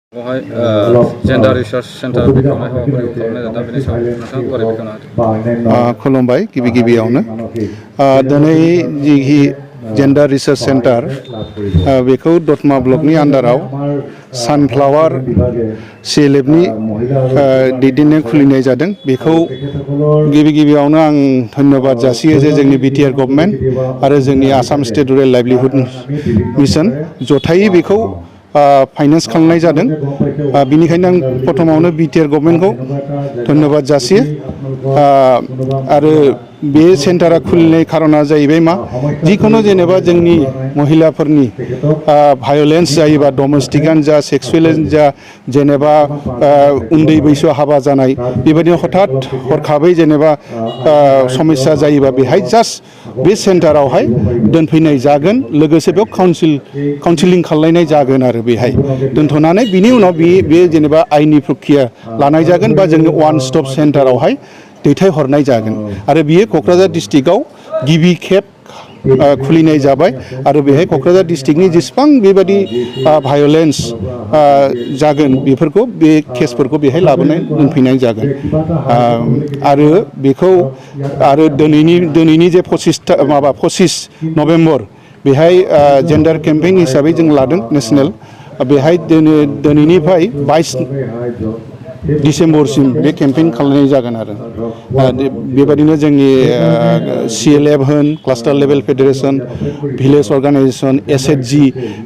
Gender research centre बेखेवनाय हाबाफारिखौ खालामनाय जादों बेनि सायाव नोंथाङा गुवारै बेखेवना होदो। खुलुमबाय गिबियावनो दिनै जि जेन्डार रिसार्च सेन्टार बेखौ दतमा ब्लकनि आन्डाराव सानफ्लावार CLFनि दैदेननायाव खुलिनाय जादों। बेखौ गिबियावनो आं धन्यबाद जासियो जे जोंनि BTR गभर्नमेन्ट आरो जोंनि Assam state rural livelihood mission जथायै बेखौ फाइनेन्स खालामनाय जादों। बिनिखायनो आं प्रथमावनो BTR गभर्नमेन्टखौ धन्यबाद जासियो। आरो बे सेन्टारा खुलिनाय खारना जाहैबाय मा जिखुनु जेनेबा जोंनि महिलाफोरनि भायलेन्स जायोबा डमेस्टिकआनो जा सेक्सुवेलानो जा जेनेबा उन्दै बैसोआव हाबा जानाय बेबायदिनो हठात हरखाबै जेनेबा समस्या जायोबा बेहाय जास्ट बे सेन्टारावहाय दोनफैनाय जागोन। लोगोसे बेयाव काउन्सिलिं खालामनाय जागोन आरो बेहाय दोनथ'नानै बिनि उनाव बे जेनेबा आइननि प्रक्रिया लानाय जागोन बा जोंनि वान स्टप सेन्टारावहाय दैथायहरनाय जागोन। आरो बियो क'क्राझार डिस्ट्रिक्टआव गिबि खेब खुलिनाय जाबाय। आरो बेहाय क'क्राझार डिस्ट्रिक्टनि जेसेबां बेबायदि भायलेन्स जागोन बेफोरखौ बे केसफोरखौ बेहाय लाबोनाय दोनफैनाय जागोन। आरो बेखौ आरो दिनैनि जे 25 नभेम्बर बेहाय जेन्डार केम्पेइन हिसाबै जों लादों नेसनेल। बेहाय दिनैनिफ्राय 22 डिसेम्बरसिम बे केम्पेइन खालामनाय जागोन आरो बेबायदिनो जोंनि CLF होन cluster level federation village organization SHG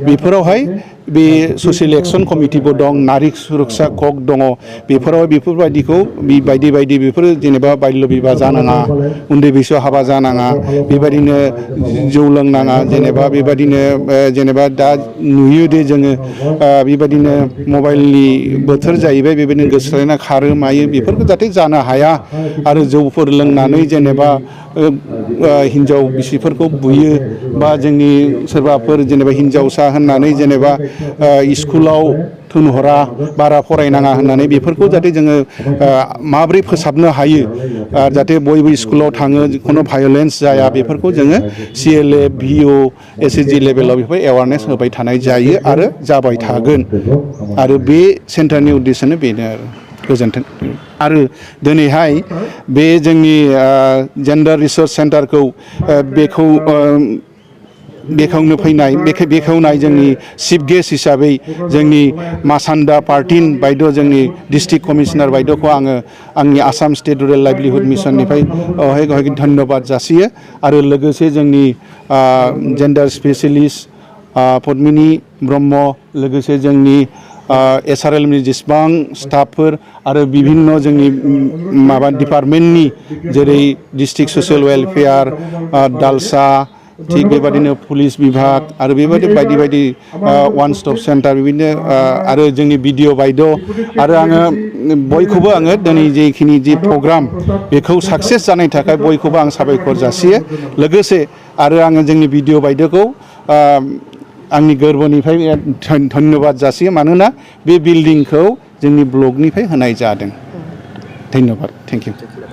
बेफोरावहाय बे ससियेल एक्सन कमिटिबो दं, नारि सुरक्षा कक दङ। बेफोरबायदिखौ बायदि बेफोरो जेनेबा बाल्य बिबाह जानाङा, उन्दै बैसोआव हाबा जानाङा, बेबायदिनो जौ लोंनाङा, जेनेबा बेबायदिनो जेनेबा दा नुयो दे जोङो बेबायदिनो मबाइलनि बोथोर जाहैबाय बेबायदिनो गोसोलायना खारो मायो बेफोरखौ जाहाथे जानो हाया। आरो जौफोर लोंनानै जेनेबा हिन्जाव बिसिफोरखौ बुयो बा जोंनि सोरबाफोर जेनेबा हिन्जावसा होननानै जेनेबा स्कुलाव थोनहरा बारा फरायनाङा होननानै बेफोरखौ जाहाथे जोङो माब्रै फोसाबनो हायो जाहाथे बयबो स्कुलाव थाङो, खुनु भायलेन्स जाया बेफोरखौ जोङो CLF VO SHG लेभेलाव बेफोर एवारनेस होबाय थानाय जायो आरो जाबाय थागोन। आरो बे सेन्टारनि उद्देश्यनो बेनो आरो गोजोन्थों। आरो दिनैहाय बे जोंनि जेन्डार रिसर्च सेन्टारखौ बेखेवनाय जोंनि चिफ गेस्ट हिसाबै जोंनि मासान्दा पार्टिन बायद' जोंनि डिस्ट्रिक्ट कमिशनार बायद'खौ आङो आंनि आसाम स्टेट रुरेल लाइभलिहुड मिशननिफ्राय धन्यबाद जासियो। आरो लोगोसे जोंनि जेन्डार स्पेसियलिस्ट पद्मिनी ब्रह्म, लोगोसे जोंनि SRL नि जेसेबां स्टाफफोर आरो बिभिन्न जोंनि माबा डिपार्टमेन्टनि जेरै डिस्ट्रिक्ट ससियेल वेलफेयार, दालसा, थिग बेबायदिनो पुलिस बिभाग आरो बेबायदि बायदि वान स्टप सेन्टार बिदिनो आरो जोंनि BDO बायद' आरो आङो बयखौबो आङो दिनै जेखिनि जि प्रग्राम बेखौ साक्सेस जानायनि थाखाय बयखौबो आं साबायखर जासियो। लोगोसे आरो आङो जोंनि BDO बायद'खौ आंनि गोरबोनिफ्राय धन्यबाद जासियो। मानोना बे बिल्डिंखौ जोंनि ब्लकनिफ्राय होनाय जादों। धन्यबाद। Thank you.